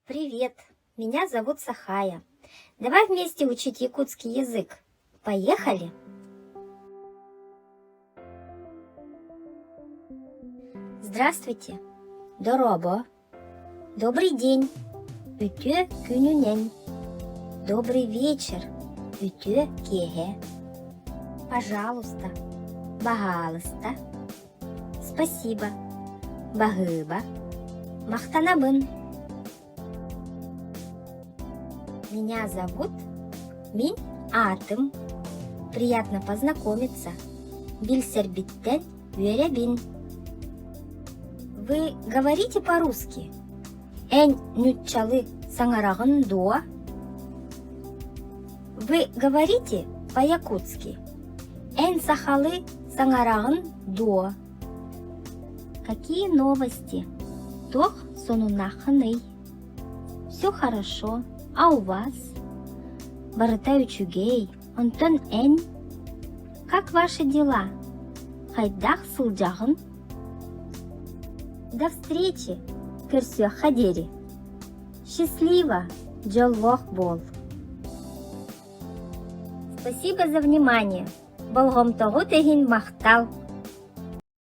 Привет, меня зовут Сахая. Давай вместе учить якутский язык. Поехали! Здравствуйте! Дорообо! Добрый день! Үтүө күнүнэн! Добрый вечер! Үтүө киэһэ! Пожалуйста! Баһаалыста! Спасибо. Баһыыба. Махтанабын. Меня зовут Мин аатым. Приятно познакомиться. Билсэрбиттэн үөрэбин. Вы говорите по-русски? Эн нуччалы саҥараҕын дуо? Вы говорите по-якутски? Эн сахалы саҥараҕын дуо? Какие новости? Туох сонуннааххыный? Все хорошо. А у вас? Барыта үчүгэй. Онтон эн? Как ваши дела? Хайдах сылдьаҕын? До встречи! Көрсүөххэ диэри! Счастливо! Дьоллоох буол! Спасибо за внимание! Болҕомтоҕут иһин махтал!